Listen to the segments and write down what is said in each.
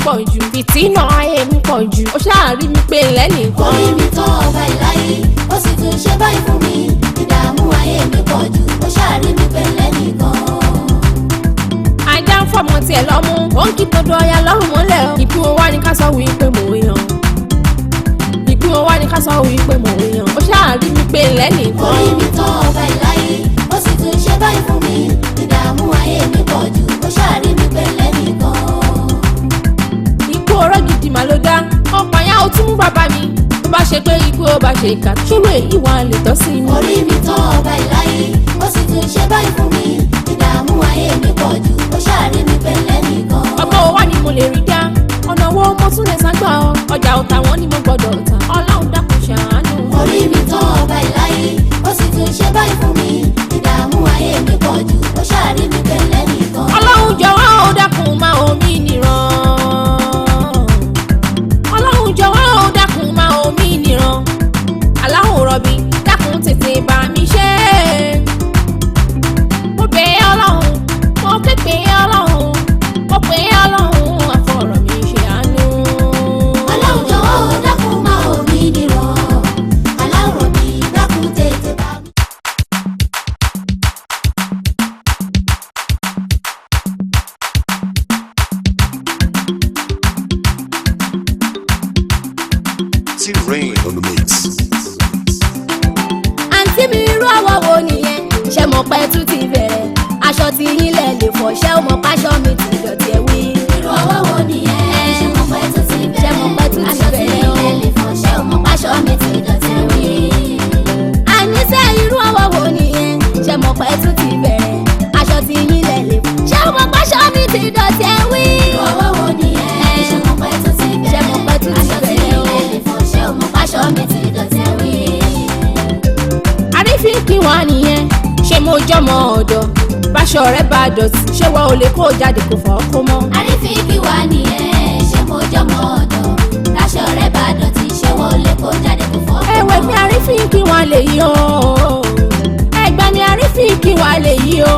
pọ̀ jù, fìtínà ayé mi pọ̀ jù, ó ṣáà rí mi pé lẹ́nìkan. Orí mi tán ọba ìláyé, ó sì tún ṣe báyìí fún mi. Ìdààmú ayé mi pọ̀ jù, ó ṣáà rí mi pé lẹ́nìkan. Ajá ń fọmọ tiẹ̀ lọ́mú, ó ń kí todo ọya lọ́rùn mọ́lẹ̀ o. Ìpín owó wá ní ká sọ wí pé mò ń yan. Ìpín owó wá ní ká sọ wí pé mò ń yan. Ó ṣáà rí mi pé lẹ́nìkan. Orí mi tán ọba ìláyé, ó sì tún ṣe báyìí fún mi. Ìdààmú ayé mi pọ̀ jù, ó ṣáà rí mi pé lẹ́nìkan. Ikú ọ̀rọ̀ gidi mà ló dá. Ọ̀pọ̀ àyà ó tún mú bàbá mi. Tó bá ṣe pé ikú ó bá ṣe ìkà, ṣòro èyí wà lè tọ́ sí mi. Orí mi tán ọba ìláyé, ó sì tún ṣe báyìí fún mi. Ìdààmú ayé mi pọ̀ jù, ó ṣáà rí mi pé lẹ́nìkan. Ọgbọ́n wo wá ni mo lè rí dá? Ọ̀nà wo mo tún lè ságbá ọ? Ọjà ọ̀tà wọn ni mo gbọ́dọ̀ tà. Ọlọ́run dákun ṣàánú. Orí mi tán ọba ìláyé, ó sì tún ṣe báyìí fún mi. Ìdààmú ayé mi pọ̀ jù, ó ṣáà rí mi pé lẹ́nìkan. Ọlọ́run jọ̀wọ́ ó dákun máa omi nìran. Ọlọ́run jọ̀wọ́ ó dákun máa omi nìran. Aláhùn rọ̀bì dákun tètè bá mi ṣe. Mo bẹ̀ ẹ́ Ọlọ́run, mo ké pè é Ọlọ́run, mo pè é Ọlọ́run, àfọ̀rọ̀ mi ṣe àánú. Ọlọ́run jọ̀wọ́ ó dákun máa ò mí nìran. Aláwọ̀ mi dákun tètè bá mi. T-Rain on the mix. Àǹtí mi, irú ọwọ́ wo nìyẹn? Ṣe mọ̀ pé tún ti bẹ̀rẹ̀? Aṣọ tí yín lẹ̀ lè fọ̀, ṣé o mọ̀ páṣọ mi ti dọ̀tí ẹ̀ wí. Irú ọwọ́ wo nìyẹn? Ṣé mo pẹ́ tún ti Ṣé mo pẹ́ tún bẹ̀rẹ̀? ti Aṣọ tí bẹ̀rẹ̀ o? ilé lè fọ̀, ṣé o mọ̀ páṣọ mi ti dọ̀tí wí? Àníṣe irú ọwọ́ wo nìyẹn? Ṣe mọ̀ pé tún ti bẹ̀rẹ̀? Aṣọ tí yín lẹ̀ lè fọ̀, ṣé o mọ̀ páṣọ mi ti dọ̀tí ẹ̀ wí. Irú ọwọ́ wo nìyẹn? Ṣé mo pẹ́ tún ti Ṣé mo pẹ́ bẹ̀rẹ̀? tún ti Aṣọ tí bẹ̀rẹ̀ o? ilé lè fọ̀, ṣé o mọ̀ páṣọ mi ti dọ̀tí wí? Àrífín kí wá nìyẹn? Ṣé mo jọmọ ọ̀dọ̀? Báṣọ rẹ bá dọ̀tí, ṣé wọn ò lè kó jáde kó fọ́ kó mọ́? Àrífín kí wá nìyẹn? Ṣé mo jọmọ ọ̀dọ̀? Táṣọ rẹ bá dọ̀tí, ṣé wọ́n lè kó jáde kó fọ́ kó Ẹ̀wẹ̀ mọ́? mi, àrífín kí wá lè yí o. Ẹ̀gbọ́n mi, àrífín kí wá lè yí o.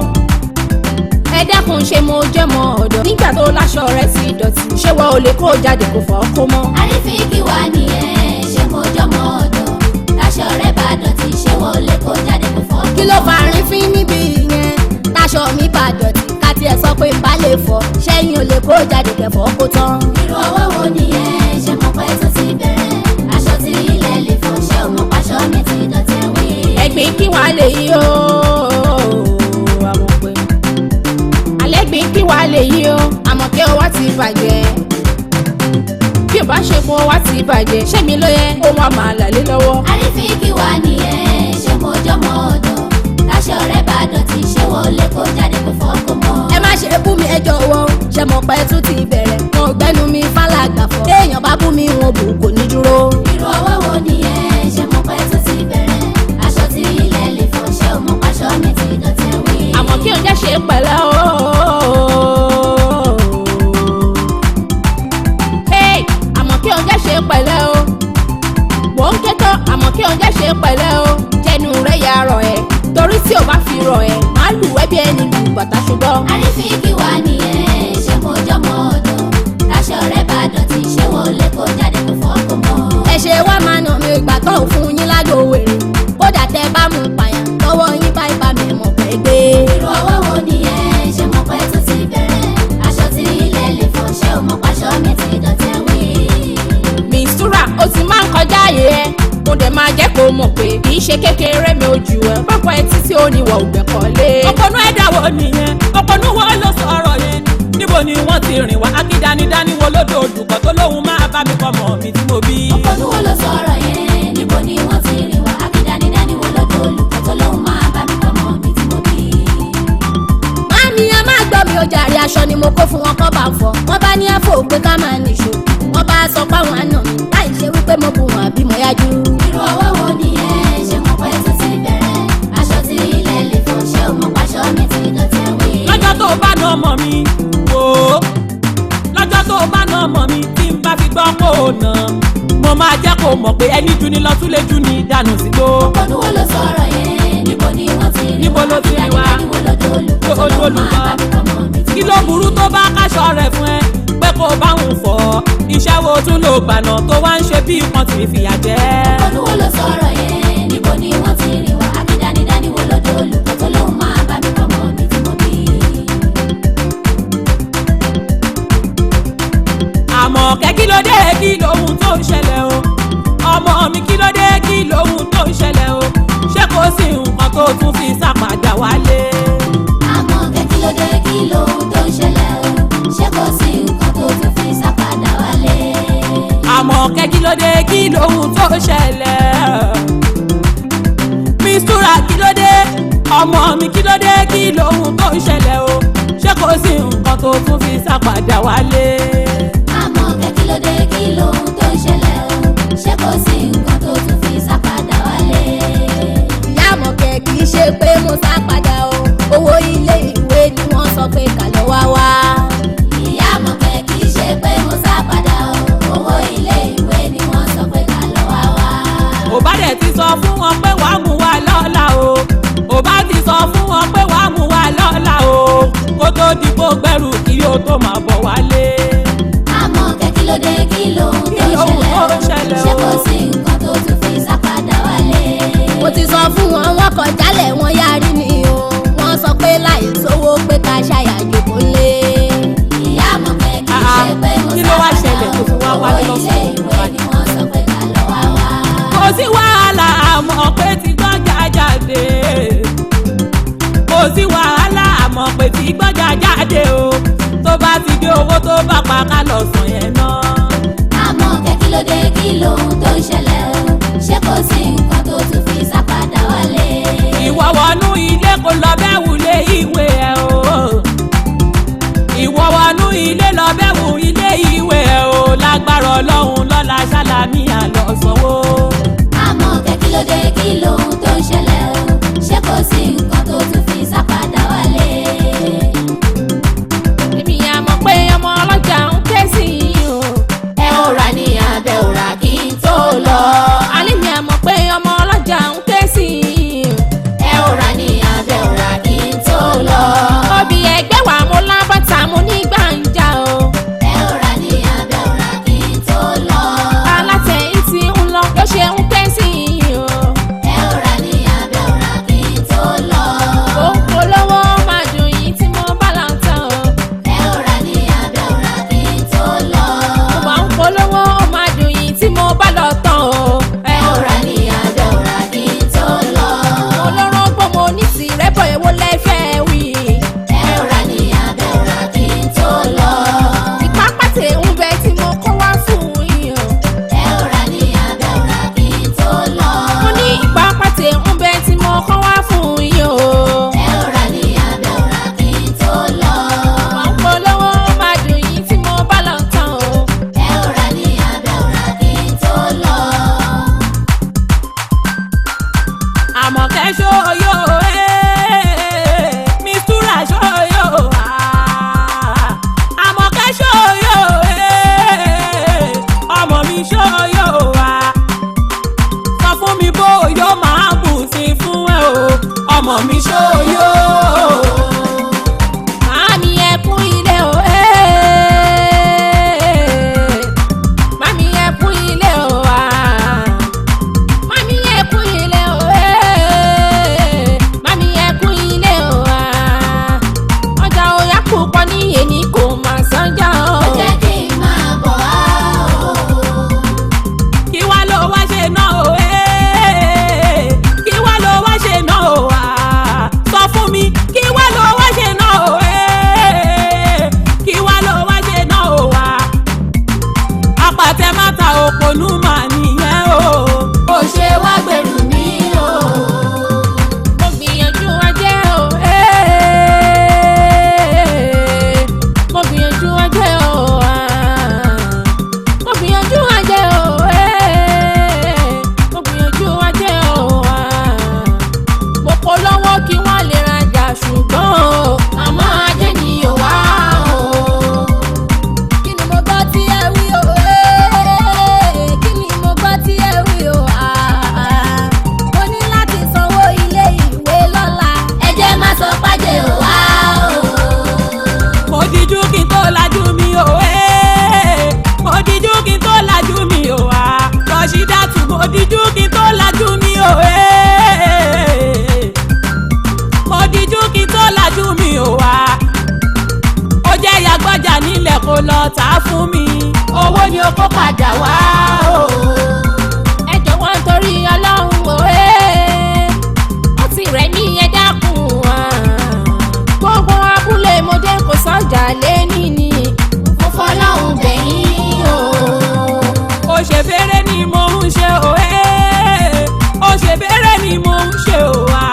Ẹ dákun, ṣé mo jọmọ ọ̀dọ̀? Nígbà tó láṣọ rẹ ti dọ̀tí, ṣé wọn ò lè kó jáde kó fọ́ kó mọ́? Àrífín kí wá nìyẹn? Ṣé mo jọmọ ọ̀dọ̀? Táṣọ rẹ bá dọ̀tí, ṣé wọ́n lè kó jáde kó fọ́ kó Kí ló mọ́? fa àrífín níbi ìyẹn? Táṣọ mi bá dọ̀tí, ká tiẹ̀ sọ pé n bá lè fọ̀, ṣẹ́yìn ò lè kó jáde kẹfọ́ kó tán. Irú ọwọ́ wo nìyẹn? Ṣé mo pẹ́ tó ti bẹ̀rẹ̀? Aṣọ tí ilẹ̀ lè fọ̀, ṣé o mọ̀ páṣọ mi ti dọ̀tí wí? Ẹ̀gbin kí wá lè yí o. Àmọ̀ pé alẹ́gbin kí wá lè yí o. Àmọ̀ kí ọwọ́ ti bàjẹ́. Bí o bá ṣe fún ọwọ́ ti bàjẹ́, ṣé mi ló yẹ kó wá máa là lé lọ́wọ́? Àrífín kí wá nìyẹn? Ṣé mo jọmọ ọ̀dọ̀? Táṣọ rẹ bá dọ̀tí, ṣé wọ́n lè kó jáde kó fọ́ kó mọ́? Ẹ má ṣe bú mi, ẹ jọ̀wọ́. Ṣe mọ̀ pé tún ti bẹ̀rẹ̀? Wọn ò gbẹ́nu mi fàlàgbà fọ́. Téèyàn bá bú mi, wọn bù kò ní dúró. Irú ọwọ́ wo nìyẹn? Ṣé mo pẹ́ tó ti bẹ̀rẹ̀? Aṣọ tí ilẹ̀ lè fọ̀, ṣé o mọ̀ páṣọ mi ti dọ̀tí wí? Àmọ́ kí o jẹ́ ṣe pẹ̀lẹ́ o. Hey, àmọ́ kí o jẹ́ ṣe pẹ̀lẹ́ o. Mò ń ké tán, àmọ́ kí o jẹ́ ṣe pẹ̀lẹ́ o. Jẹnu rẹ̀ yà rọ̀ ẹ́, torí tí o bá fi rọ̀ ẹ́, máa lù ẹ́ bí ẹni lù bàtà ṣùgbọ́n. Àrífín kí wá nìyẹn? Ṣé mo jọmọ ọ̀dọ̀? Táṣọ rẹ bá dọ̀tí, ṣé wọ́n lè kó jáde kó fọ́ kó mọ́? Ẹ ṣe wá máa nà mí ìgbà tán ò fún yín lágbo wèrè. Kódà tẹ bá mú pààyàn lọ́wọ́ yín bá ibà mi mọ̀ pé gbé. Irú ọwọ́ wo nìyẹn? Ṣé mo pẹ́ tó ti bẹ̀rẹ̀? Aṣọ tí ilẹ̀ lè fọ̀, ṣé o mọ̀ páṣọ mi ti dọ̀tí wí? Mistura, ó ti máa ń kọjá ààyè ẹ. Mo dẹ̀ máa jẹ́ kó mọ̀ pé kì í ṣe kékeré mi ò jù ẹ. Pápá ẹ títí ó ní wọ̀ ògbẹ́kọ̀lé. Òpònú ẹ̀dá wo nìyẹn? Òpònú wo ló sọ̀rọ̀ yẹn? Níbo ni wọ́n ti rìn wá? Akídanidání wo lódò olùkọ́ tó lóun máa bá mi fọmọ mi tí mo bí? Òpònú wo ló sọ̀rọ̀ yẹn? Níbo ni wọ́n ti rìn wá? Akídanidání wo lódò olùkọ́ tó lóun máa bá mi fọmọ mi tí mo bí? Mami, ẹ má gbọ́ mi ó jàre. Aṣọ ni mo kó fún wọn kọ́ bá ń fọ. Wọ́n bá ní ẹ̀fọ́ pé ká máa nìṣó. Wọ́n bá sọ páwọn àna mi láì ṣe wípé mo bù wọn àbí mo yájú. Irú ọwọ́ wo nìyẹn? Ṣé mo pẹ́ tó ti bẹ̀rẹ̀? Aṣọ tí ilẹ̀ lè fọ̀, ṣé o mọ̀ páṣọ mi ti dọ̀tí wí? Lọ́jọ́ tó bá na ọmọ mi wò ó, lọ́jọ́ tó bá na ọmọ mi tí n bá fi gbọ́ kó o nà, mo máa jẹ́ kó mọ̀ pé ẹni jù ni lọ tún lè jù ní dànù sígbó. Òpònú wo ló sọ̀rọ̀ yẹn? Níbo ni wọ́n ti rìn Níbo wá? ló ti rìn wá? Akídanidání wo lódò olùkọ́ tó Ojú lóun máa olùkọ́. bá mi fọmọ mi tí Kí mo ló bí? burú tó bá káṣọ rẹ̀ fún ẹ pé kó o bá òun fọ̀? Iṣẹ́ wo tún ló gbànà tó wá ń ṣe bí wọ́n ti fìyà jẹ? Olúwo ló sọ̀rọ̀ yẹn, níbo ni wọ́n ti rìn wá? Àbí dánidání wo lọ́dọ̀ olùkọ́ tó lóun máa bá mi pọ̀mọ́ mi tí mo bí? Àmọ̀kẹ́, kí ló dé? Kí lóhun tó ń ṣẹlẹ̀ o? Ọmọ mi, kí ló dé? Kí lóhun tó ń ṣẹlẹ̀ o? Ṣé kò sí nǹkan tó tún fi sàpàdà wálé? Àmọ̀kẹ́, kí ló dé? Kí lóhun tó ń ṣẹlẹ̀ o? Ṣé kò sí nǹkan tó tún fi sápadà wálé? Àmọ̀kẹ́, kí ló dé? Kí lóhun tó ń ṣẹlẹ̀? Mistura, kí ló dé? Ọmọ mi, kí ló dé? Kí lóhun tó ń ṣẹlẹ̀ o? Ṣé kò sí nǹkan tó tún fi sàpàdà wálé? Àmọ̀kẹ́, kí ló dé? Kí lóhun tó ń ṣẹlẹ̀ o? Ṣé kò sí nǹkan tó tún fi sápadà wálé? Ìyá Àmọ̀kẹ́, kì í ṣe pé mo sá padà o, owó ilé ìwé ni wọ́n sọ pé ká lọ wá wá. Ìyá Àmọ̀kẹ́, kì í ṣe pé mo sá padà o, owó ilé ìwé ni wọ́n sọ pé ká lọ wá wá. Ò bá dẹ̀ ti sọ fún wọn pé wàá mú wa lọ́la o. Ò bá ti sọ fún wọn pé wàá mú wa lọ́la o, kó tó di kó gbẹ́rù kí yóò tó máa bọ̀ wálé. Àmọ̀kẹ́, kí ló dé? Kí lóhun Kí tó ń lóhun tó ń ṣẹlẹ̀ ṣẹlẹ̀ o? Ṣé kò o? sí nǹkan tó tún fi sápadà wálé? Mo ti sọ fún wọn, wọ́n kọ̀ jálẹ̀, wọ́n yarí ni o. Wọ́n sọ pé láì sówó pé ká ṣàyàjò kó lé. Ìyá Àmọ̀kẹ́, kì í ṣe pé mo Kí ló wá sá ṣẹlẹ̀ tó fi padà wá o, wálé owó ilé lọ́sàn-án? ìwé ni wọ́n sọ pé ká lọ wá wá. Kò sí wàhálà, àmọ́ pé ti gbọ́jà jáde. Kò sí wàhálà, àmọ́ pé ti gbọ́jà jáde o. Tó bá ti dé, owó tó bá pa ká lọ sàn yẹn náà. Àmọ̀kẹ́, kí ló dé? Kí lóhun tó ń ṣẹlẹ̀ o? Ṣé kò sí nǹkan tó tún fi sápadà wálé? Ìwọ wọnú ilé kó lọ bẹ́ẹ̀ wulé ìwé ẹ o. Ìwọ wọnú ilé lọ bẹ́ẹ̀ wù ilé ìwé ẹ o. Lágbára Ọlọ́run, lọ́la ṣálámì àlọ́ sanwó. Àmọ̀kẹ́, kí ló dé? Kí lóhun tó ń ṣẹlẹ̀ o? Ṣé kò sí nǹkan tó tún fi sápadà wálé? Èmi à mọ̀ pé ọmọ ọlọ́jà ń ké sí i o. Ẹ ò rà ní abẹ́ ò rà kí n tó lọ. Alẹ́ mi à mọ̀ pé ọmọ ọlọ́jà ń ké sí i o. Ẹ ò rà ní abẹ́ ò rà kí n tó lọ. Obì ẹgbẹ́ wa mo lábàtà mo ní gbàǹjà o. Ẹ ò rà ní abẹ́ ò rà kí n tó lọ. Alátẹ̀yìn tí ń lọ ló ṣe ń ké sí i o. Ẹ ò rà ní abẹ́. fún mi, owó ni o kó padà wá o. Ẹ jọ̀wọ́ nítorí Ọlọ́run òwe, ó ti rẹ̀ mí, ẹ dákun wá. Gbogbo abúlé mo dé, kò sọ́jà lẹ́ni ni. Mo fọlọ́hún bẹ̀yìn o. Ó ṣe bèrè ni mo ń ṣe o ẹ́, ó ṣe bèrè ni mo ń ṣe o wá.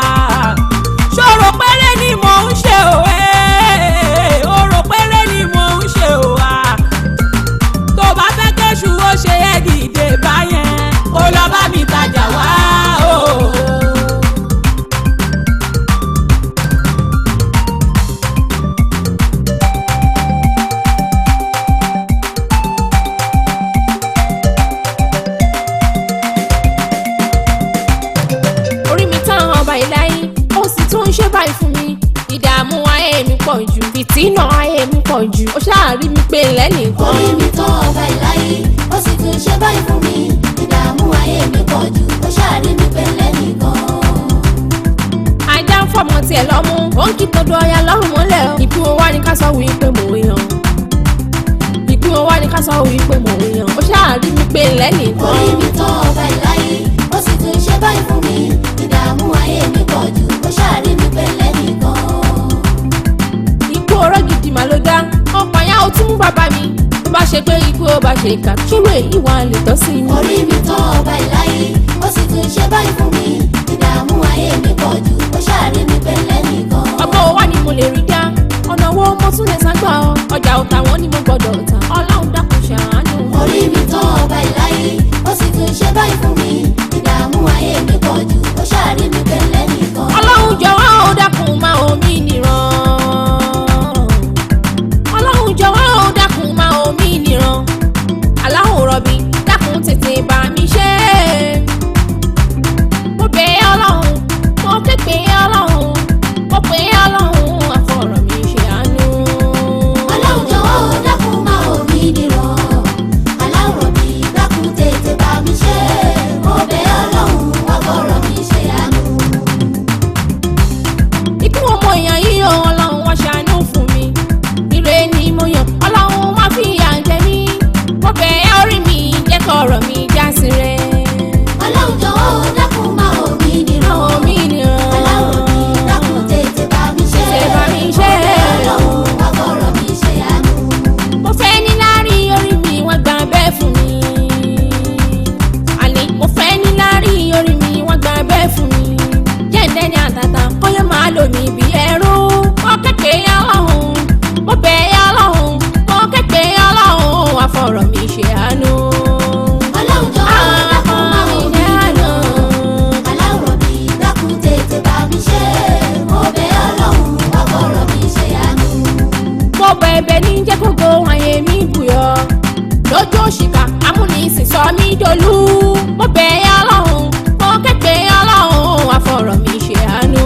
Ṣòro péré ni mo ń ṣe o ẹ́, òrò péré ni mo ń ṣe o wá. Tó bá fẹ́ kéṣù ó ṣe é dìde báyẹn, kó lọ bá mi tajà wá o. Orí mi tán ọba ìláyé, ó sì tún ń ṣe báyìí fún mi. Ìdààmú ayé mi pọ̀ jù, fìtínà ayé mi pọ̀ jù, ó ṣáà rí mi pé lẹ́nìkan. Orí mi tán ọba ìláyé, ó sì tún ṣe báyìí fún mi. Ìdààmú ayé mi pọ̀ jù, ó ṣàrí mi pẹ̀lẹ́ nìkan. Ajá ń fọmọ tiẹ̀ lọ́mú, ó ń kí todo ọya lọ́rùn mọ́lẹ̀ o. Ìpín owó wá ní ká sọ wí pé mò ń yan, ìpín owó wá ní ká sọ wí pé mò ń yan, ó ṣáà rí mi pé lẹ́nìkan. Orí mi tán ọba ìláyé, ó sì tún ṣe báyìí fún mi. Ìdààmú ayé mi pọ̀ jù, ó ṣàrí mi pẹ̀lẹ́ nìkan. Ikú ọ̀rọ̀ gidi mà ló dá ọ̀pọ̀ àyà, ó tún mú bàbá mi. Tó bá ṣe pé ikú ó bá ṣe ìkà, ṣírò èyí wà lè tọ́ sí mi. Orí mi tán ọba ìláyé, ó sì tún ṣe báyìí fún mi. Ìdààmú ayé mi pọ̀ jù, ó ṣàrí mi pẹ̀lẹ́ nìkan. Ọgbọ́n wa ni mo lè rí dá, ọ̀nà wo mo tún lè sá gbà ọ́? Ọjà ọ̀tà wọn ni mo gbọ́dọ̀ ta, Ọlọ́run dákun ṣàánú. Orí mi tán ọba ìláyé, ó sì tún ṣe báyìí fún mi. Ìdààmú ayé mi pọ̀ jù, ó ṣàrí mi pẹ̀lẹ́ nìkan. Ọlọ́run jọ̀wọ́ ó dákun máa omi nìran. Ọlọ́run jọ̀wọ́ ó dákun máa omi nìran. Aláhùn rọ̀bì dákun tètè bá mi ṣe é. Mo bẹ̀ ẹ́ Ọlọ́run, mo ké pè é Ọlọ́run, mo pè é Ọlọ́run, àfọ̀rọ̀ mi ṣe àánú. Ọlọ́run jọ̀wọ́ ó dákun máa ò mí nìran. Aláwọ̀ mi dákun tètè bá mi ṣe. Mo bẹ̀ Ọlọ́run, wá fọ̀rọ̀ mi ṣe àánú. Ikú ọmọ èèyàn yìí o, Ọlọ́run wá ṣàánú fún mi. Ire ni mo yàn, Ọlọ́run má fi ìyà jẹ mí. Mo bẹ̀ ẹ́ orí mi, jẹ́ kọ́rọ̀ mi já sí rẹ̀. Ọlọ́run jọ̀wọ́ ó dákun máa ò mí nìran. Àwọn mi nìran. Aláwọ̀ mi dákun tètè bá mi ṣe. Tètè bá mi ṣe. Mo bẹ̀ Ọlọ́run, wá fọ̀rọ̀ mi ṣe àánú. Mo fẹ́ ní láárí orí mi, wọ́n gbà bẹ́ẹ̀ fún mi. Àní mo fẹ́ ní láárí orí mi, wọ́n gbà bẹ́ẹ̀ fún mi. Jẹ́ǹdẹ́ ni àtàtà kọ́yọ́ máa lò mí bí ẹrú. Mo képe Ọlọ́run, mo bẹ̀ Ọlọ́run, mo képe Ọlọ́run, àfọ̀rọ̀ mi ṣe àánú. Ọlọ́run jọ̀wọ́ ó dákun máa ò mí nìran. Aláwọ̀ mi dákun tètè bá mi ṣe. Mo bẹ̀ Ọlọ́run, wá fọ̀rọ̀ mi ṣe àánú. Mo bẹ̀bẹ̀ ní jẹ́ kógo ayé mi bùyọ̀, lójú òṣìkà amúnisìn sọ mí dolú. Mo bẹ̀ Ọlọ́run, mo képe Ọlọ́run, àfọ̀rọ̀ mi ṣe àánú.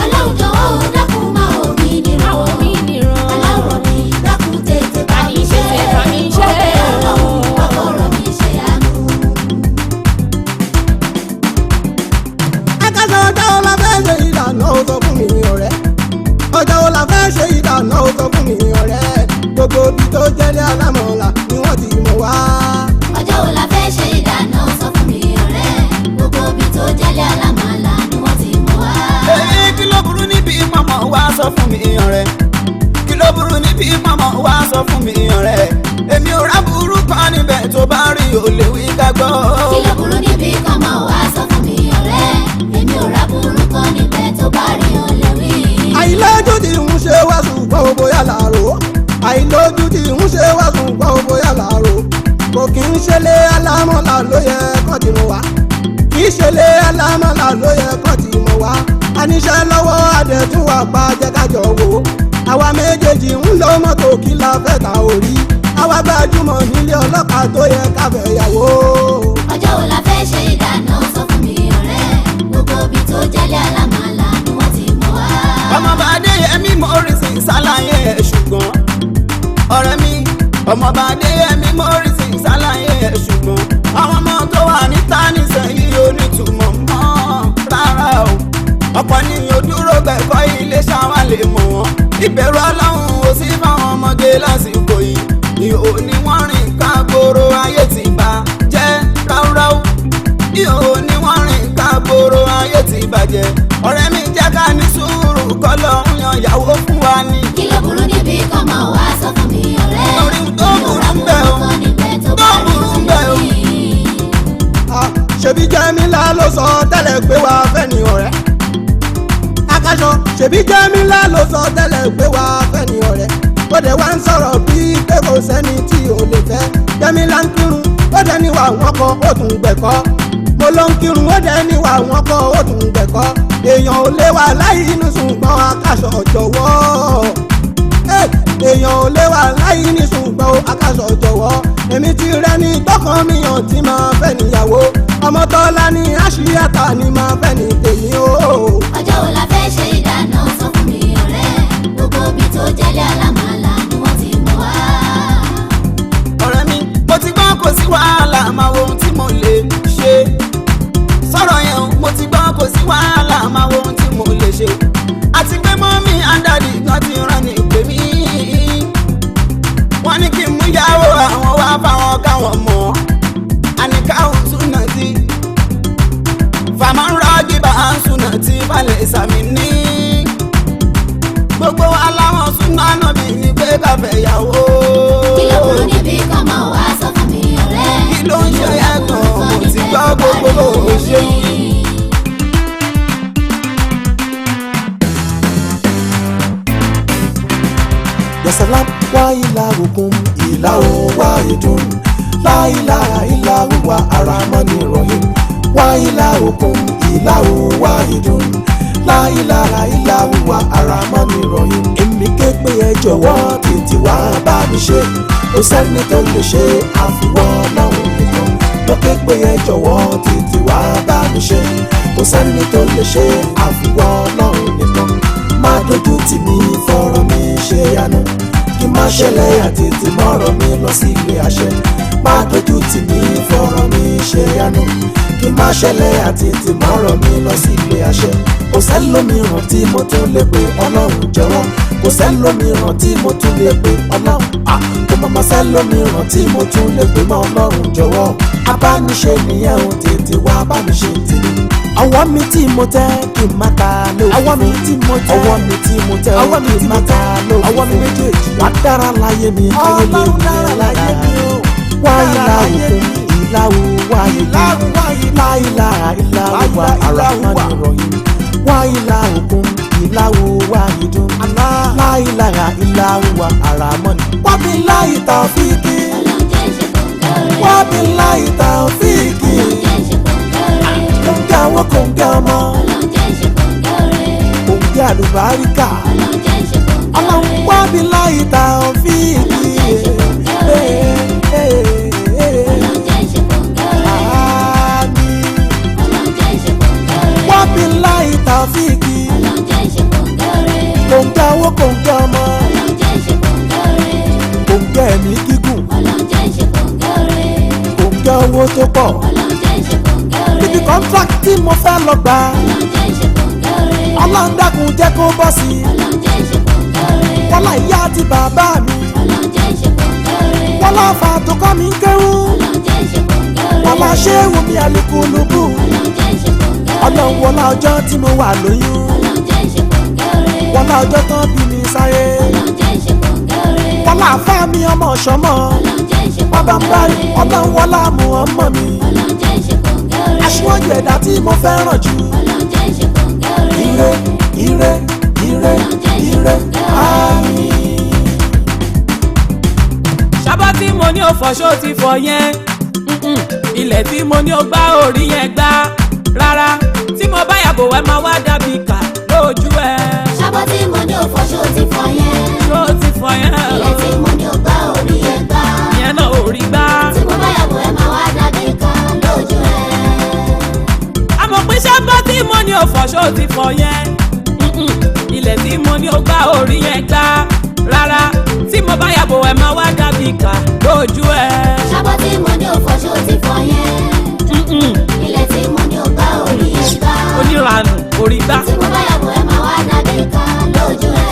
Ọlọ́run jọ̀wọ́ ó dákun máa ò mí nìran. Àwọn mi nìran. Aláwọ̀ mi dákun tètè bá mi ṣe. Tètè bá mi ṣe. Mo bẹ̀ Ọlọ́run, wá fọ̀rọ̀ mi ṣe àánú. Akásá, ọjọ́ wo la fẹ́ ṣe ìdáná, ó sọ fún mi ọ̀rẹ́? Ọjọ́ wo la fẹ́ ṣe ìdáná, ó sọ fún mi ọ̀rẹ́? Gbogbo ibi tó jẹ́lé alámọ̀ọ́lá ni wọ́n ti mọ̀ wá. Ọjọ́ wo la fẹ́ ṣe ìdáná, sọ fún mi ọ̀rẹ́? Gbogbo ibi tó jẹ́lé alámàlà ni wọ́n ti mọ̀ wá. Èyí kí ló burú níbi pọ̀nmọ́ wá, sọ fún mi ọ̀rẹ́? Kí ló burú níbi pọ̀nmọ́ wá, sọ fún mi ọ̀rẹ́? Èmi ò rá burú kan níbẹ̀, tó bá rí ò lè wí ká gbọ́. Kí ló burú níbi kọ́mọ wá, sọ fún mi ọ̀rẹ́? Èmi ò ra burú kan níbẹ̀, tó bá rí o lè wí. Àìlójú tí ń ṣe wá ṣùgbọ́n ó bóyá làárò. Àìlójú tí ń ṣe wá ṣùgbọ́n ó bóyá làárò. Kò kí ń ṣẹlẹ̀ alámọ̀lá ló yẹ kọ́ ti mọ̀ wá. Kì í ṣẹlẹ̀ alámọ̀lá ló yẹ kọ́ ti mọ̀ wá. Aníṣẹ́ lọ́wọ́ adẹ̀tún wà pa, jẹ́ kájọ wò ó. Àwa méjèèjì ń lo mọ́tò, kí la fẹ́ ta orí? Àwa gbajúmọ̀ nílé ọlọ́pàá tó yẹ ká fẹ́ yàwó. Ọjọ́ wo la fẹ́ ṣe ìdáná, sọ fún mi ọ̀rẹ́? Gbogbo ibi tó jẹ́lé alámàlà ni wọ́n ti mọ̀ wá. Ọmọọba Adéyẹmí Morrison ṣàlàyé ẹ̀ ṣùgbọ́n ọ̀rẹ́ mi, ọmọọba Adéyẹmí Morrison ṣàlàyé ẹ̀ ṣùgbọ́n àwọn ọmọ tó wà níta nísìnyí onítùmọ̀ mọ́ rárá o. Ọ̀pọ̀ ni òdúró gbẹ̀kọ́ ilé ṣáwá lè mọ̀ wọ́n. Ìbẹ̀rù Ọlọ́run ò sí fáwọn ọmọge lásìkò yìí. Ìhò ìyàwó fún wa ni. Kí ló burú níbi kan máa wá sọ fún mi ọ̀rẹ́? Torí tó burú ń bẹ o. Kan níbẹ̀ tó Tó bá rí burú ń bẹ o. mi. Ah, ṣebí Jẹ́mílà ló sọ tẹ́lẹ̀ pé wàá fẹ́ ni ọ̀rẹ́. Akáṣọ ṣebí Jẹ́mílà ló sọ tẹ́lẹ̀ pé wàá fẹ́ ni ọ̀rẹ́. Ó dẹ̀ wá ń sọ̀rọ̀ bíi pé kò sẹ́ni tí ò lè fẹ́. Jẹ́mílà ń kírun, ó dẹ̀ níwà wọn kọ, ó tún gbẹ̀kọ́. Mo ló ń kírun, ó dẹ̀ níwà wọn kọ, ó tún gbẹ̀kọ́. Èèyàn ò lè wà láì inú ṣùgbọ́n Akáṣọ jọ̀wọ́. Èèyàn ò lè wà láì ní ṣùgbọ́n Akáṣọ jọ̀wọ́. Èmi ti rẹ́ ní tọkàn mi hàn tí máa fẹ́ níyàwó. Ọmọ Tọ́lá ní àṣìyàtà ni máa fẹ́ ní tèmi o. Ọjọ́ wo la fẹ́ ṣe ìdáná sọ fún mi ọ̀rẹ́? Gbogbo ibi tó jẹ́lé alámàlà ni wọ́n ti mú wá. Ọ̀rẹ́ mi, mo ti gbọ́ kò sí wàhálà, máa wo ohun tí mo lè ṣe. Sọ̀rọ̀ yẹn o, mo ti gbọ́ kò sí wàhálà, máa wo ohun tí mo lè ṣe. Àti pé mọ́mí àndàdì gan ti rán ní pè mí. Wọ́n ní kí n mú yàwó àwọn wá fáwọn káwọn mọ̀. Àníkáhùn súnà tí. Fàmọ́ ń rọ́ọ̀gì bá ń súnà tí balẹ̀ ìsàmì ní. Gbogbo wa láwọn súnà náà bí ní pé káfẹ́ yàwó. Kí ló burú níbi kan máa wá sọ fún mi ọ̀rẹ́? Kí ló ń ṣe ẹ̀gàn? Mo ti gbọ́ gbogbo ṣe. Yasalam wa ilahukum ilahu wahidun la ilaha illa huwa arrahmani rahim wa ilahukum ilahu wahidun la ilaha illa huwa arrahmani rahim. Èmi ké pé ẹ jọ̀wọ́ tètè wá bá mi ṣe, kò sẹ́ni tó lè ṣe àfiwọ́ Ọlọ́run nìkan. Mo ké pé ẹ jọ̀wọ́ tètè wá bá mi ṣe, kò sẹ́ni tó lè ṣe àfiwọ́ Ọlọ́run nìkan. Má dojú tì mí, fọ̀rọ̀ mi ṣe yanu, kí má ṣẹlẹ̀ àti tí mọ̀rọ̀ mi lọ sí ilé àṣẹ. Má dojú tì mí, fọ̀rọ̀ mi ṣe yanu, kí má ṣẹlẹ̀ àti tí mọ̀rọ̀ mi lọ sí ilé àṣẹ. Kò sẹ́lòmíràn tí mo tún lè pe Ọlọ́run jọ̀wọ́, kò sẹ́lòmíràn tí mo tún lè pe Ọlọ́run à, kò mọ̀mọ́ sẹ́lòmíràn tí mo tún lè pe mọ́ Ọlọ́run jọ̀wọ́. Abániṣe nìyẹn ò tètè wá bá mi ṣe tèmi. Ọwọ́ mi tí mo tẹ́ kí n má ta lófin. Ọwọ́ mi tí mo tẹ́. Ọwọ́ mi tí mo tẹ́. Ọwọ́ mi tí mo tẹ́. Ọwọ́ mi méjèèjì. Wà á dára láyé mi. Káyé lè wù mí lára. Wá ìlà òkun ìlà òwà ìlà ìlà ìlà òwà àràmánì rọ̀yìn. Wá ìlà òkun ìlà òwà ìdùn. Láìlà ìlà òwà àràmánì. Wábí láì tàfíìkì. Ọlọ́run jẹ́ ìṣe kòǹgẹ́ rẹ̀. Wábí láì tàfíìkì. Ọlọ́run jẹ́ ìṣe kòǹgẹ́ rẹ̀. Kòǹgẹ́ àwọn kòǹgẹ́ ọmọ. Ọlọ́run jẹ́ ìṣe kòǹgẹ́ rẹ̀. Kòǹgẹ́ àlùbáríkà. Ọlọ́run jẹ́ ìṣe kòǹgẹ́ Ọlọ́run rẹ̀. wá bí láì ta òfìkì. Ọlọ́run jẹ́ ìṣe kòǹgẹ́ rẹ̀. Àmín. Ọlọ́run jẹ́ ìṣe kòǹgẹ́ rẹ̀. Wá bí láì ta òfìkì. Ọlọ́run jẹ́ ìṣe kòǹgẹ́ rẹ̀. Kòǹgẹ́ owó kòǹgẹ́ ọmọ. Ọlọ́run jẹ́ ìṣe kòǹgẹ́ rẹ̀. Kòǹgẹ́ ẹ̀mí gígùn. Ọlọ́run jẹ́ ìṣe kòǹgẹ́ rẹ̀. Kòǹgẹ́ owó tó pọ̀. Ọlọ́run jẹ́ ìṣe kòǹgẹ́ rẹ̀. Ibi contract tí mo fẹ́ lọ gbà. Ọlọ́run jẹ́ ìṣe kòǹgẹ́ rẹ̀. Ọlọ́run dákun jẹ́ kó bọ́ sí i. Ọlọ́run jẹ́ ìṣe kòǹgẹ́ rẹ̀. Wọ́lá ìyá àti bàbá mi. Ọlọ́run jẹ́ ìṣe kòǹgẹ́ rẹ̀. Wọ́lá ọ̀fà tó kọ́ mi ń kéwú. Ọlọ́run jẹ́ ìṣe kòǹgẹ́ rẹ̀. Wọ́lá ṣéwù mi àlùkùlùkù. Ọlọ́run jẹ́ ìṣe kòǹgẹ́ rẹ̀. Ọlọ́run wọlá ọjọ́ tí mo wà lóyún. Ọlọ́run jẹ́ ìṣe kòǹgẹ́ rẹ̀. Wọlá ọjọ́ tán bí mi sáyé. Ọlọ́run jẹ́ ìṣe kòǹgẹ́ rẹ̀. Wọlá àfá mi ọmọ ọ̀ṣọ́mọ. Ọlọ́run jẹ́ ìṣe Bàbá ń kòǹgẹ́ bari rẹ̀. ọlọ́run wọlá mu ọmọ mi. Ọlọ́run jẹ́ ìṣe kòǹgẹ́ rẹ̀. Aṣíwájú ẹ̀dá tí mo fẹ́ràn jù. Ọlọ́run jẹ́ ìṣe kòǹgẹ́ rẹ̀. Ire ire ire ire àmín. Ṣábọ́ tí mo ní o fọ̀ ṣó ti fọ̀ yẹn. Mm-mm. Ilẹ̀ tí mo ní o gbá orí yẹn gbá. Rárá, tí mo bá yàgò ẹ máa wá dàbí kà lójú ẹ. Ṣábọ́ tí mo ní o fọ̀ ṣó ti fọ̀ yẹn. Ṣó ti fọ̀ yẹn? Ilẹ̀ tí mo ní o gbá orí yẹn gbá. Ìyẹn náà ò rí gbá. Tí mo bá yàgò ẹ máa wá dàbí kan lójú ẹ. Àmọ̀ pé ṣábọ́ tí mo ní o fọ̀ ṣó ti fọ̀ yẹn. Mm-mm. Ilẹ̀ tí mo ní o gbá orí yẹn gbá. Rárá, tí mo bá yàgò ẹ máa wá dàbí kà lójú ẹ. Ṣábọ́ tí mo ní o fọ̀ ṣó ti fọ̀ yẹn. Mm-mm. Ilẹ̀ tí mo ní o gbá orí yẹn gbá. Oníranù orí gbá. Tí mo bá yàgò ẹ máa wá dàbí kan lójú ẹ.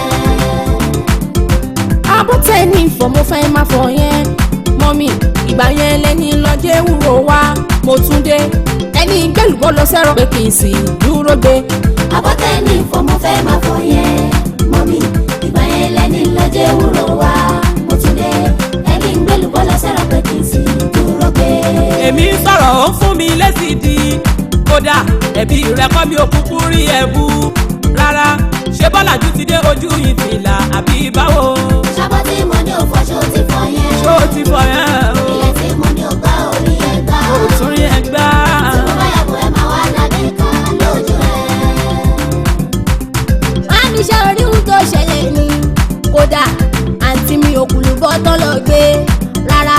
Abọ́tẹ́ ní ìfọ̀ mo fẹ́ máa fọ̀ yẹn. Mọ́mì ìgbà yẹn lẹ́ni lọ́jọ́ ewúro wá mo tún dé. Ẹni gbẹ́lùbọ́ lọ sẹ́rọ̀ pé kì í sì dúró gbé. Abọ́tẹ́ ní ìfọ̀ mo fẹ́ máa fọ̀ yẹn. Mọ́mì Èmi ń sọ̀rọ̀, ó ń fún mi lésì di. Kódà ẹ̀bí rẹ̀ kọ́ mi ò kúkú rí ẹ̀bù rárá. Ṣé bọ́làjú ti dé ojú yìí tìlà àbí báwo? Ṣàbọ̀ tí mo ní ò fọ́, ṣó ti fọ́ yẹn? Ṣó ti fọ yẹn o? Ilẹ̀ tí mo ní ò gbá, orí ẹ̀ gbá. Ò tún rí ẹ gbá. Tí mo bá yàgò, ẹ máa wá dàbí kan lójú ẹ̀. Màmí, ṣe orí ohun tó ṣẹlẹ̀ ni? Kódà àǹtí mi ò kùlù bọ́ tán lọ gbé rárá.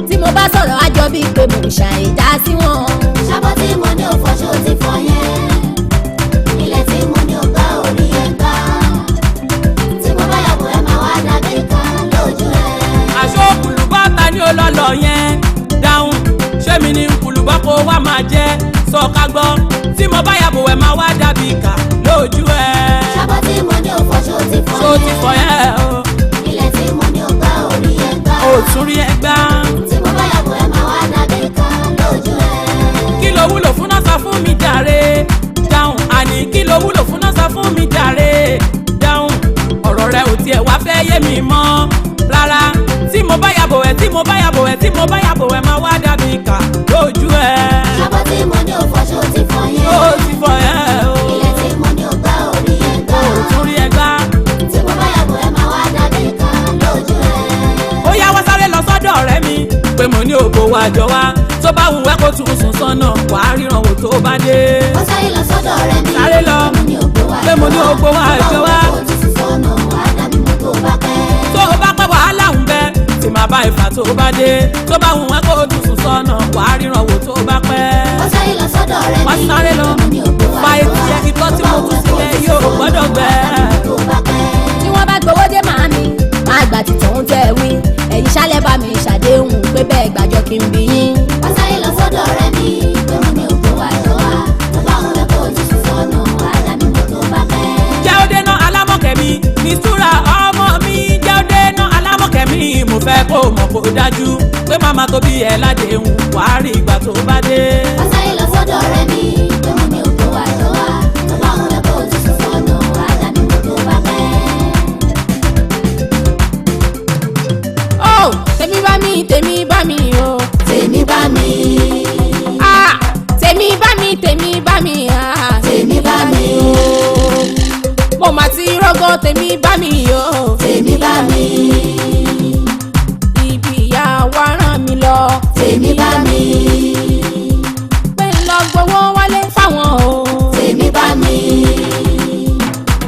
Tí mo bá sọ̀rọ̀, á jọ bíi pé mo ń ṣàìdá sí wọn. Ṣàbọ̀ tí mo ní ò fọ́, ṣó ti fọ́ yẹn? Ilẹ̀ tí mo ní ò gbá, orí ẹ̀ gbá. Tí mo bá yàgò, ẹ máa wá dàbí kan lójú ẹ̀. Aṣọ kùlùbọ́ ta ni ó lọ́lọ́ yẹn? Dáhùn, ṣé mi ní kùlùbọ́ kó wá máa jẹ́ sọ ká gbọ́? Tí mo bá yàgò, ẹ̀ máa wá dàbí ìkà lójú ẹ̀. Ṣàbọ̀ tí mo ní ò fọ́, ṣó ti fọ́ Ṣó ti fọ yẹn? yẹn o? Ilẹ̀ tí mo ní ò gbá, orí ẹ̀ gbá. Ò tún rí ẹ gbá. Tí mo bá yàgò, ẹ máa wá dàbí kan lójú ẹ̀. Kí ló wúlò fún náà? Sọ fún mi jàre. Dáhùn, àní kí ló wúlò fún náà? Sọ fún mi jàre. Dáhùn, ọ̀rọ̀ rẹ ò tiẹ̀ wá fẹ́ yé mi mọ́ rárá. Tí mo bá yàbò ẹ̀, tí mo bá yàbò ẹ̀, tí mo bá yàbò ẹ̀, máa wá dàbí ìkà lójú ẹ̀. Ṣàbọ̀ tí mo ní ò fọ́, ṣó ti fọ́ yẹn? Ṣó ti fọ yẹn o? Ilẹ̀ tí mo ní ò gbá, orí ẹ̀ gbá. Ò tún rí ẹ gbá. Tí mo bá yàgò, ẹ máa wá dàbí kan lójú ẹ̀. Ó yá, wá sáré lọ sọ́dọ̀ ọ̀rẹ́ mi pé mo ní ògbó wa jọ wá. Tó bá wù ẹ́ kó tún sùn sọ́nà, wàá ríran wò tó bá dé. Ó sáré lọ sọ́dọ̀ ọ̀rẹ́ mi. Sáré lọ. Pé mo ní ògbó wa Pé mo ní ògbó wa jọ wá. Tó bá wù ẹ́ kó tún sùn sọ́nà, wàá dàbí mo tó bá pẹ́. Tó o bá pẹ́, wàhálà ń bẹ tí màá bá ìfà tó bá dé. Tó bá wù ẹ́ kó tún sùn sọ́nà, wàá ríran wò tó bá pẹ́. Ó sáré lọ sọ́dọ̀ ọ̀rẹ́ mi. Wá sáré lọ. Pé mo ní ògbó wa Fa jọ etí wá. ẹ, itọ́ tí Tó bá mo wù tú ẹ́ kó sílẹ̀ tún yóò sùn gbọ́dọ̀ sọ́nà, gbẹ. wàá dàbí mo tó bá pẹ́. Tí wọ́n bá gbowó dé, màámi máa gbà títọ̀ ń tẹ́ wí. Ẹ̀yin ṣálẹ̀ bá mi ṣàdéhùn pé bẹ́ẹ̀ gbàjọ kí n bí yín. Ó sáré lọ sọ́dọ̀ ọ̀rẹ́ mi. Pé mo ní ògbó wa jọ wá. Tó bá wù ẹ́ kó tún sùn sọ́nà, wàá dàbí mo tó bá pẹ́. Jẹ́ ó dénà alámọ̀kẹ́ mi, mistura ọmọ mi. Jẹ́ ó dénà alámọ̀kẹ́ mi, mo fẹ́ kó mọ̀ kó dájú pé màmá tó bí ẹ ládéhùn, wàá rí ìgbà tó bá dé. Ó sáré lọ sọ́dọ̀ ọ̀rẹ́ mi. Pé mo ní ògbó wa jọ wá. Tó bá wù ẹ́ kó tún sùn sọ́nà, wàá dàbí mo tó bá pẹ́. Ó tèmi bá mi, tèmi bá mi o. Tèmi bá mi. Ah, tèmi bá mi, tèmi bá mi, ah. Tèmi bá mi. Mo mà ti rọ́gọ́, tèmi bá mi o. Tèmi bá mi. Ibi ìyá wa rán mi lọ. Tèmi bá mi. Pé ń lọ gbowó wálé fáwọn o. Tèmi bá mi.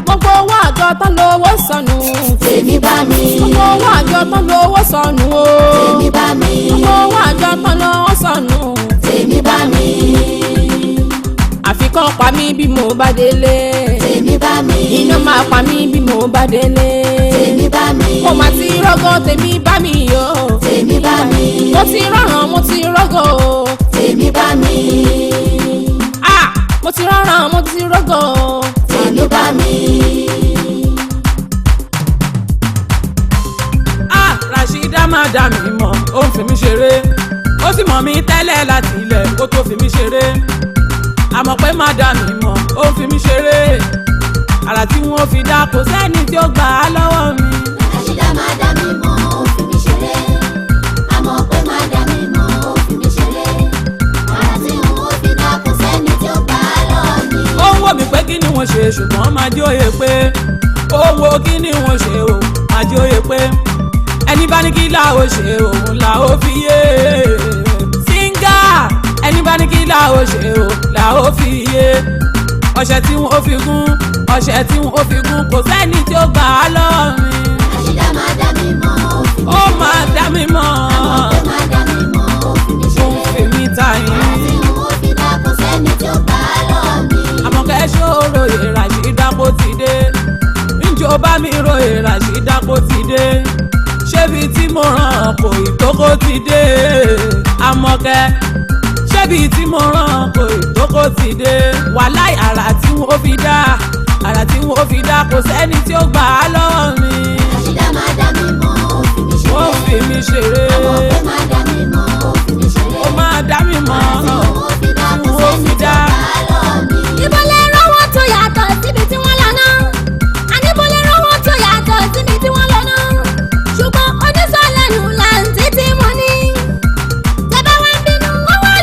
Gbogbo owó àjọ tán lówó sọnù. Tèmi bá mi. Gbogbo owó àjọ tán lówó sọnù o. Tèmi bá mi. Gbogbo owó àjọ tán lówó sọnù. Tèmi bá mi. Àfikún pa mí bí mo bá délé. Tèmi bá mi. Iná máa pa mí bí mo bá délé. Tèmi bá mi. Mo mà ti rọ́gọ́, tèmi bá mi o. Tèmi bá mi. Mo ti rọ̀ràn, mo ti rọ́gọ́ o. Tèmi bá mi. Ah, mo ti rọ̀ràn, mo ti rọ́gọ́ o. Tèmi bá mi. Ah, Rashida má dá mi mọ̀, ó ń fi mí ṣeré. Ó sì mọ̀ mí tẹ́lẹ̀ láti ilẹ̀ kó tó fi mí ṣeré. Àmọ́ pé má dá mi mọ̀, ó ń fi mí ṣeré. Àrà tí wọ́n fi dá, kò sẹ́ni tí ó gbà á lọ́wọ́ mi. Rashida máa dá mi mọ̀, ó fi mí ṣeré. Àmọ́ pé máa dá mi mọ̀, ó fi mí ṣeré. Àrà tí n ó fi dá, kò sẹ́ni tí ó gbà á lọ́wọ́ mi. Ó ń wò mí pé kí ni wọ́n ṣe, ṣùgbọ́n máa jóye pé ó wo kí ni wọ́n ṣe o, máa jóye pé ẹni bá ní kí là ó ṣe, òun là ó fi yé síngà. Ẹni bá ní kí là ó ṣe o, là ó fi yé. Ọṣẹ tí wọ́n fi gún, ọṣẹ tí wọ́n fi gún, kò sẹ́ni tí ó gbà á lọ́wọ́ mi. Rashida máa dá mi mọ̀, ó fi mí Ó máa dá mi mọ̀. Àmọ́ pé máa dá mi mọ̀, ó fi mí Ó ń ṣeré. fi mí ta Àrà tí yín. n ó fi dá, kò sẹ́ni tí ó gbà á lọ́wọ́ mi. Àmọ̀kẹ́ ṣòro Ràṣídà kò ti dé. Njó bá mi ròyè Ràṣídà kò ti dé. Ṣébi tí mo ràn kò ìtókò ti dé? Àmọ̀kẹ́, ṣébi tí mo ràn kò ìtókò ti dé? Wàláì, àrà tí wọ́n fi dá, àrà tí wọ́n fi dá, kò sẹ́ni tí ó gbà á lọ́wọ́ mi. Rashida máa dá mi mọ̀, ó fi mí ṣeré. Ó fi mi ṣeré. Àmọ́ pé máa dá mi mọ̀, ó fi mí ṣeré. Ó máa dá mi mọ̀. Àrà tí n ó fi dá, kò Tí wọ́n sẹ́ni fi tí ó dá. gbà á lọ́wọ́ mi. Ibo lẹ rọ́wọ́ tó yàtọ̀ síbi tí wọ́n lọ náà? Àníbo lẹ rọ́wọ́ tó yàtọ̀ síbi tí wọ́n lọ náà? Ṣùgbọ́n onísọ̀lẹ́nu làǹtí tí mo ní. Tẹ́bá wá ń bínú, wọ́n wà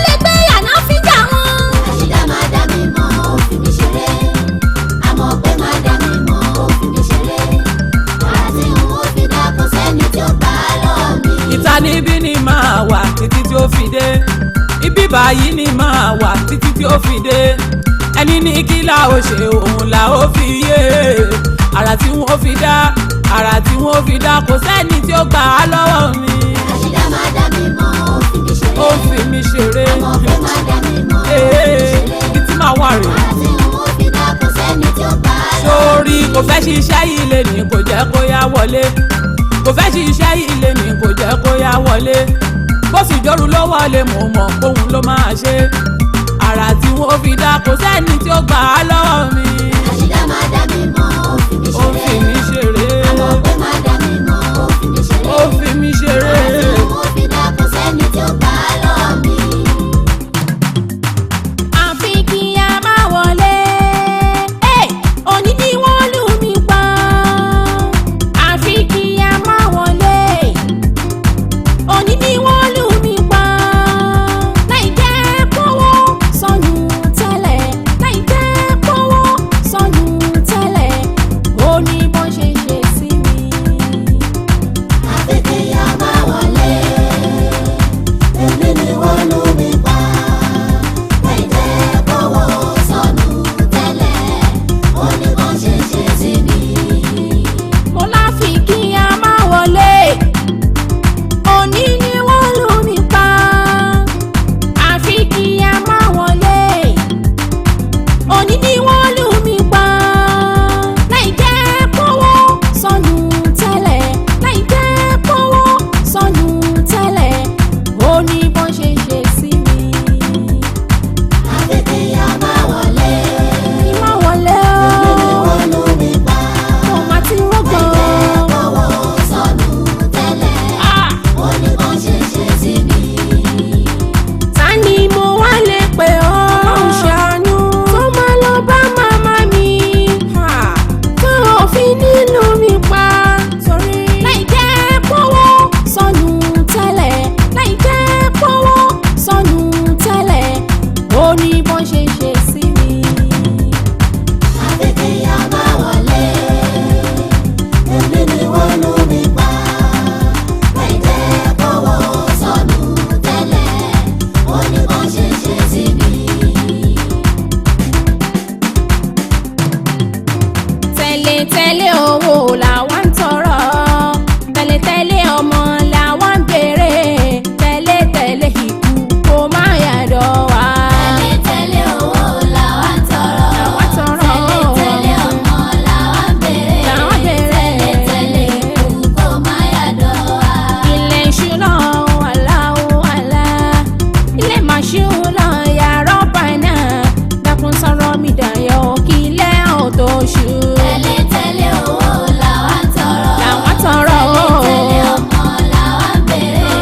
fi dé. Ibi báyìí ni máa wà títí tí ó fi dé. Ẹni ní kí la ó ṣe òun la ó fi yé. Àrà tí wọ́n fi dá, àrà tí wọ́n fi dá, kò sẹ́ni tí ó gbà á lọ́wọ́ mi. Rashida má dá mi mọ̀, ó fi mi ṣeré. Ó fi mi ṣeré. Àmọ̀ pé má dá mi mọ̀, ó fi mi Ee, ṣeré. ibi tí màá wà rèé. Àrà tí wọ́n fi dá kò sẹ́ni tí ó gbà á lọ́wọ́ mi. Sórí kò fẹ́ ṣiṣẹ́ ilé ni kò jẹ́ kó yá wọlé. Kò fẹ́ ṣiṣẹ́ ilé ni kò jẹ́ kó yá wọlé. Bó sì jọ́rú ló wọlé mo mọ̀ òun ló máa ṣe. Àrà tí wọ́n fi dá kò sẹ́ni tí ó gbà á lọ́wọ́ mi. Rashida má dá mi mọ̀, ó fi mi Ó fi ṣeré. mi ṣeré. Àmọ̀ pé má dá mi mọ̀, ó fi mi ṣeré. Ó fi mi ṣeré. Àrà tí wọ́n fi dá kò sẹ́ni tí ó gbà á lọ́wọ́ mi. Àfi kí a máa wọlé. Ẹ̀, òní ni wọ́n lù mí pa. Àfi kí a máa wọlé. Òní ni wọ́n lù mí pa. Láì jẹ́ kówó sọnù tẹ́lẹ̀. Láì jẹ́ kówó sọnù tẹ́lẹ̀. Ó ní bọ́n ṣe ṣe sí mi. Àfi kí a máa wọlé. Èmi ni wọ́n lù mí pa. Láì jẹ́ kówó sọnù tẹ́lẹ̀. Ó ní bọ́n ṣe ṣe sí mi. Mo láfi kí a máa wọlé. Òní ni wọ́n lù mí pa. Àfi kí a máa wọlé. Òní ni wọ́n lù mí pa. Láì jẹ́ kówó sọnù tẹ́lẹ̀. Láì jẹ́ kówó sọnù tẹ́lẹ̀. Ó ní bọ́n ṣe ṣe sí mi. Àfi kí a máa wọlé. Kí má wọlé Èmi ni o. wọ́n lù mí pa. Mo máa ti rọ́gbọ̀n. Kówó sọnù tẹ́lẹ̀. Ah! Ó ní bọ́n ṣe ṣe sí mi. Ta ni mo wá lè pè ọ́? Ọlọ́run ṣàánú. Tó máa lọ bá màmá mi. Tó òfin nílùú mi pa. Torí láì jẹ́ pọ́wọ́ sọnù tẹ́lẹ̀. Láì jẹ́ pọ́wọ́ sọnù tẹ́lẹ̀. Ó ní bọ́n ṣe ṣe sí mi. Àfi kí a máa wọlé. Èmi ni wọ́n lù mí pa. Láì jẹ́ kówó sọnù tẹ́lẹ̀. Ó ní bọ́n ṣe ṣe sí mi. Tẹ̀lé-tẹ̀lé owó làwa ń tọrọ, tẹ̀lé-tẹ̀lé ọmọ làwa ń béèrè, tẹ̀lé-tẹ̀lé ikú kó má yàdọ̀ wá. Tẹ̀lé-tẹ̀lé owó làwa ń tọrọ. Làwa tọrọ. Tẹ̀lé-tẹ̀lé ọmọ làwa ń béèrè. Làwa ń béèrè. Tẹ̀lé-tẹ̀lé ikú kó má yàdọ̀ wá. Ilé ìṣúná aláwọ̀ àlá, ilé màṣúná yàrá bàánà, dákun sọ̀rọ̀ mi dayọ̀ kí ilé ọ̀ tó ṣú. Tẹ̀lé-tẹ̀lé owó làwa ń tọrọ. Làwa tọrọ. Tẹ̀lé-tẹ̀lé ọmọ làwa ń béèrè.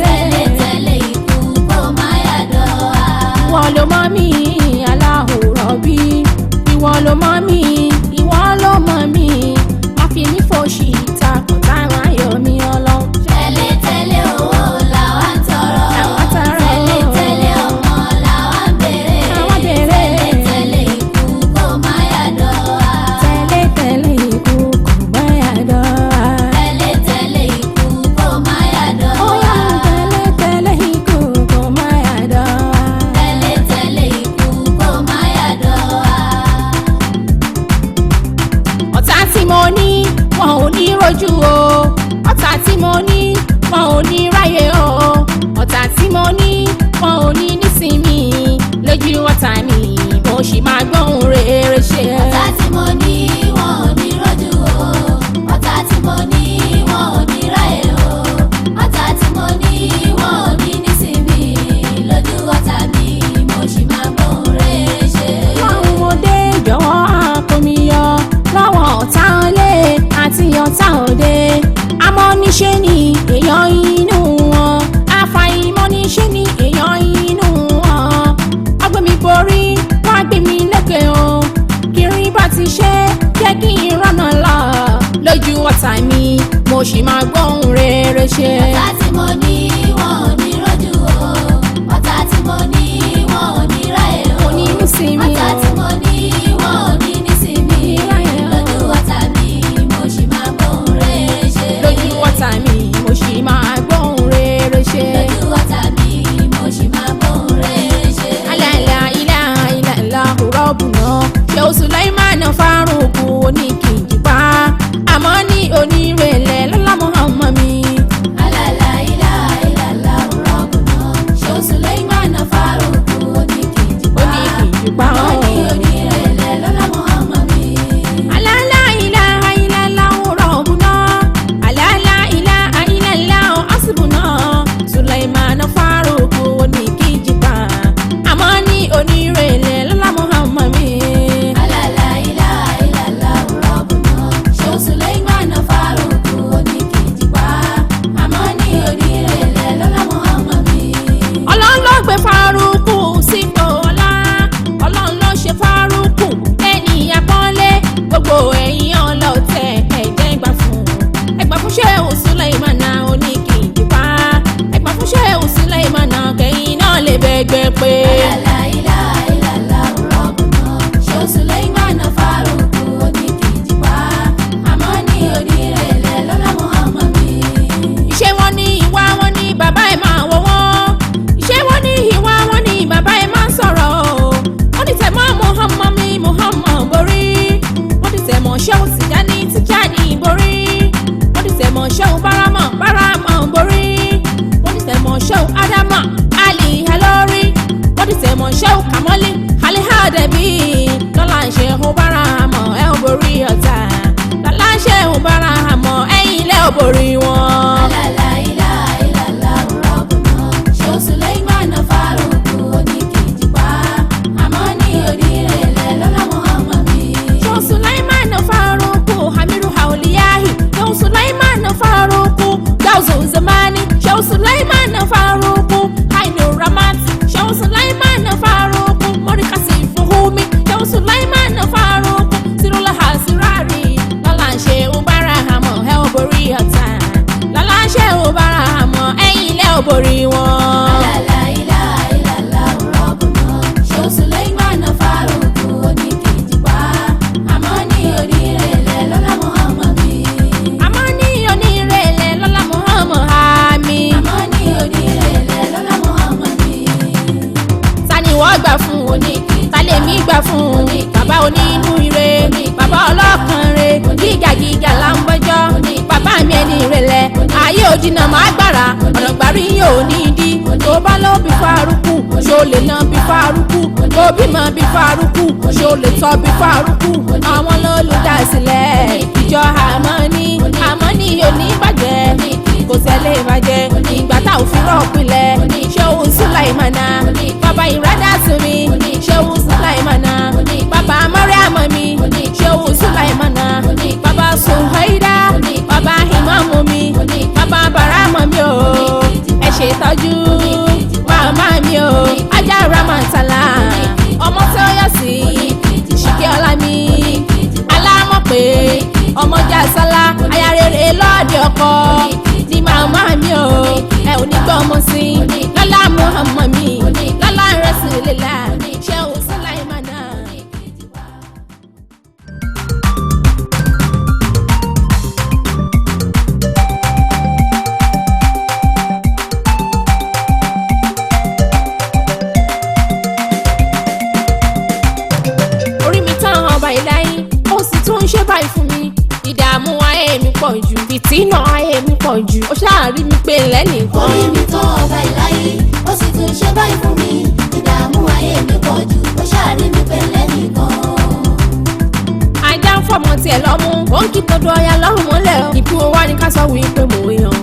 Tẹ̀lé-tẹ̀lé ikú kó má yàdọ̀ wá. Ìwọ ló mọ̀ mí aláhùrọ̀ bí, ìwọ ló mọ̀ mí, ìwọ ló mọ̀ mí, má fi mí fòṣì takùn táwọn ayọ̀ mi ọlọ́run. Tẹ̀lé-tẹ̀lé owó làwa ń tọrọ. Làwa tọrọ. Tẹ̀lé-tẹ̀lé ọmọ làwa ń béèrè. Làwa ń béèrè. Tẹ̀lé-tẹ̀lé ikú kó má yàdọ̀ wá. Tẹ̀lé-tẹ̀lé ikú kò má yàdọ̀ wá. Tẹ̀lé-tẹ̀lé ikú kó má yàdọ̀ Ó wá. yá tẹ̀lé-tẹ̀lé ikú kò má yàdọ̀ wá. Tẹ̀lé-tẹ̀lé ikú kó má yàdọ̀ wá. Ọ̀tá tí mo ní wọn ò ní rojú o, ọ̀tá tí mo ní wọn ò ní ráyè o, ọ̀tá tí mo ní wọn ò ní nísinmi lójú ọ̀tá mi mo sì máa gbóhùn rere ṣe. Ọ̀tá tí mo ní wọn ò ní rojú o. Ọ̀tá tí mo ní wọn ò ní ráyè o. Ọ̀tá tí mo ní wọn ò ní nísinmi. Lójú ọ̀tá mi mo sì máa gbóhùn rere ṣe. Lọ́run mo dé jọ̀wọ́ àkómiyọ lọ́wọ́ ọ̀tá ilé àti ọ̀tá òde. Amọ́niṣe ni èèyàn inú wọn, àfàìmọ́niṣe ni èèyàn inú wọn. Ọgbẹ́ mi borí, wá gbé mi lékè o. Kiri bá ti ṣe, jẹ́ kí n rọ́nà lọ. Lójú ọ̀tá mi, mo sì máa gbóhùn rere ṣe. Ọ̀tá tí mo ní wọn ò ní rojú o. Ọ̀tá tí mo ní wọn ò ní ráyè o. Kò ní nísinmi Ọ̀tá o. tí mo ní wọn ò ní nísinmi. Ráyè o. Lójú ọ̀tá mi mo sì máa gbóhùn rere ṣe. Lójú ọ̀tá mi, mo sì máa gbóhùn rere ṣe. Lójú ọ̀tá mi Ṣéwù Kàmọ́lé Alihadabi lọ́la ń ṣe ń bára àmọ́ ẹ ò borí ọ̀tá. Lọ́la ń ṣe ń bára àmọ́ ẹ̀yin lẹ́ ò borí wọn. Alala ilá ilàlá rọ́bùnà. Ṣéun Suleiman Faruku oníkìjìpá. Àmọ́ ní onírẹ̀lẹ̀ lọ́lá Muhammad mi. Ṣéun Sulaiman Faruku Hamidu Hauliyahi. Ṣéun Sulaiman Faruku Gauzu Zamani. Ṣéun Sulaiman Faruku Ainu Ramat. Ṣéun Sulaiman Faruku Mọ́ríkàsí Fuhumi. Ṣéun Sulaiman Faruku Sirula Hasirari. Lọ́la ń ṣe ń bára àmọ́ ẹ ò borí ọ̀tá. Lọ́la ń ṣe ń bára àmọ́ ẹ̀yin lẹ́ ò borí wọn. Alala ilá ilàlá rọ́bùnà. Ṣéun Suleiman Faruku oníkìjìpá. Àmọ́ ní onírẹ̀lẹ̀ lọ́lá Muhammad mi. Àmọ́ ní onírẹ̀lẹ̀ lọ́la Muhammad àmín. Àmọ́ ní onírẹ̀lẹ̀ lọ́lá Muhammad mi. Ta ni wọ́n gbà fún òní ta lèmi gbà fún òní bàbá onínú ire bàbá ọlọ́kàn re gíga gíga là ń bọ́jọ́ bàbá mi ẹni ìrẹ̀lẹ̀ ayé òjìnà máa gbára ọ̀nà gbàrí yóò ní dí tó bá lọ bí Faruku ṣó lè ná bí Faruku tó bímọ bí Faruku ṣó lè tọ́ bí Faruku àwọn lólùdásílẹ̀ ìjọ àmọ́ní àmọ́ní yóò ní bàjẹ́ kò sẹ́lẹ̀ bàjẹ́ ìgbà tá ò fi rọ́ọ̀pìlẹ̀ Ṣéun Sulaimana bàbá ìrádàsí mi Ṣéun Sulaimana bàbá Mariam mi Ṣéun Sulaimana bàbá Suhaida bàbá Imamu mi bàbá Barama mi o ẹ ṣètọ́jú màmá mi o ajá Ramantala ọmọ tí ó yọ sí ṣìkẹ́ ọlá mi alámọ̀ pé ọmọ jàsálà aya rere lọ́ọ̀dẹ ọkọ ní màmá mi o ẹ ò ní gbọ́ ọmọ sí lọ́lá Muhammad mi lọ́lá Rasulillah Ṣéun Sulaimana. Orí mi tán ọba ìláyín ó sì tún ń ṣe báyìí fún mi ìdààmú ayé mi pọ̀ jù fìtínà ayé mi pọ̀ jù ó ṣáà rí mi pé lẹ́nìkan. Orí mi tán ọba ìláyé, ó sì tún ṣe báyìí fún mi. Ìdààmú ayé mi pọ̀ jù, ó ṣàrí mi pẹ̀lẹ́ nìkan. Ajá ń fọmọ tiẹ̀ lọ́mú ó ń kí todo ọya lọ́rùn mọ́lẹ̀ o. Ìkú wa ni ká sọ wí pé mò ń yan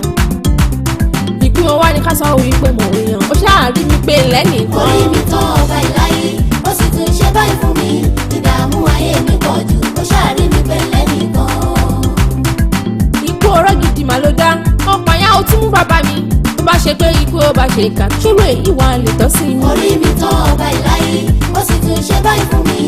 ìkú wa ni ká sọ wí pé mò ń yan ó ṣáà rí mi pé lẹ́nìkan. Orí mi tán ọba ìláyé, ó sì tún ṣe báyìí fún mi. Ìdààmú ayé mi pọ̀ jù, ó ṣàrí mi pẹ̀lẹ́ nìkan. Ikú ọ̀rọ̀ gidi mà ló dá ọ̀pọ̀ ya ó tún mú bàbá mi tó bá ṣe pé ikú ó bá ṣe kà ṣírò èyí wà lè tọ́ sí mi. Orí mi tán ọba ìláyé, ó sì tún ṣe báyìí fún mi.